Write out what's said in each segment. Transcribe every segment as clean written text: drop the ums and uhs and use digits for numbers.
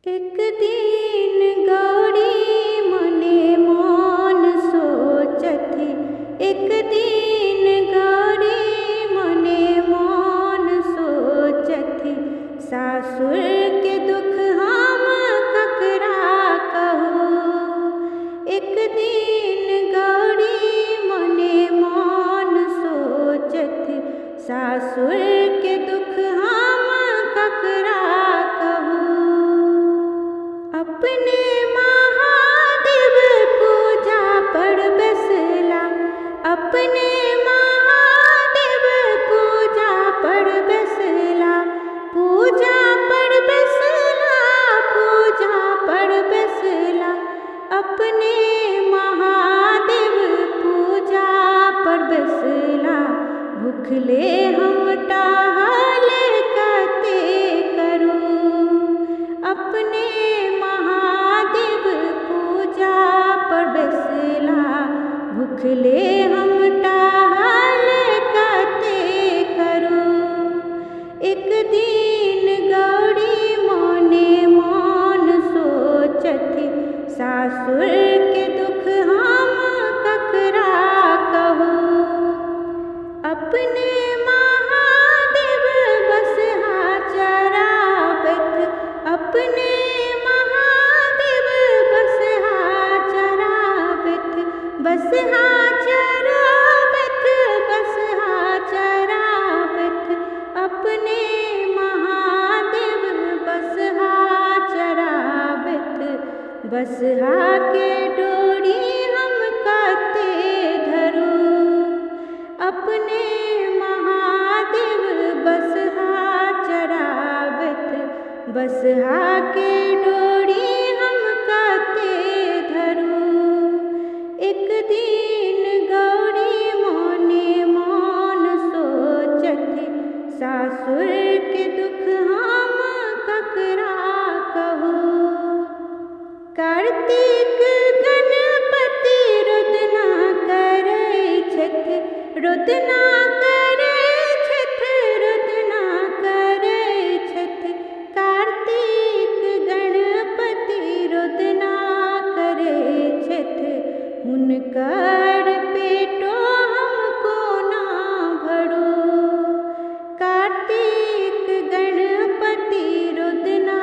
एक दिन गौरी मने मन सोचथि, एक दिन गौरी मने मन सोचथि, सासुर के दुख हम ककरा कहू। एक दिन गौरी मने मन सोचथि, सासुर के दुख हम ककरा कहू। अपने महादेव पूजा पर बसला, अपने महादेव पूजा पर बसला, पूजा पर बसला, पूजा पर बसला, अपने महादेव पूजा पर बसला। भूखले हम टहल कते करू, अपने महादेव पूजा पर बसला। भूखले हम टहल कते करू। एक दिन गौरी मने मन सोचथि, सासुर के दुख हम ककरा कहू। अपने महादेव बसहा चराबथि, अपने महादेव बसहा चराबथि, बसहा चराबथि, बसहा चराबथि, अपने महादेव बसहा चराबथि। बसहा के डोरी हम कते धरू, अपने महादेव बसहा चराबथि। बसहा के डोरी हम कते धरू। एक दिन गौरी मने मन सोचथि, सासुर के दुख हम ककरा कहू। कार्तिक गणपति रुदना करै छथि, रुदना करै छथि, रुदना करै छथि, कार्तिक गणपति रुदना करै छथि, हुनकर पेटो हम कोना भरू। कार्तिक गणपति रुदना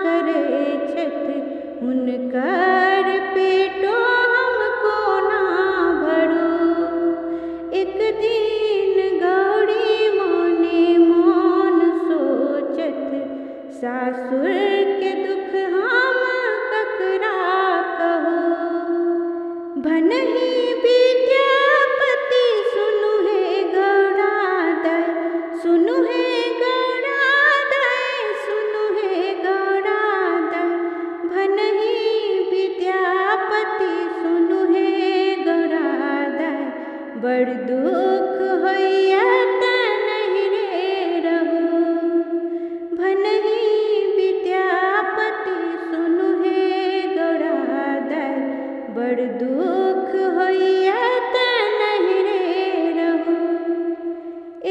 करै छथि, हुनकर पेटो हम कोना भरू। एक दिन गौरी मने मन सोचथि, सासुर के दुख हम ककरा कहू। भनहि विद्यापति सुनु हे गौरा दाइ, सुनु हे गौरा दाइ, सुनु हे गौरा दाइ, भनहि विद्यापति सुनु हे गौरा दाइ, बड़ दुख होइया त नहि रे रहू। भनहि विद्यापति सुनु हे गौरा दाइ, बड़ दुख होइया त नहि रे रहू।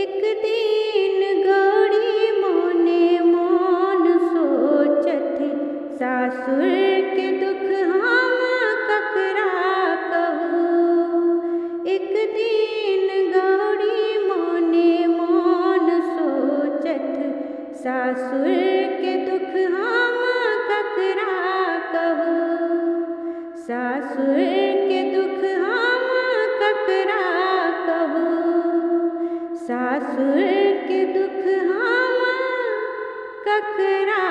एक दिन गौरी मने मन सोचथि, सासुर के दुख हम ककरा कहू। एक दिन गौरी मने मन सोचथि, सासुर के दुख हम ककरा कहू। सासुर के दुख हम ककरा कहू। सासुर के दुख हम ककरा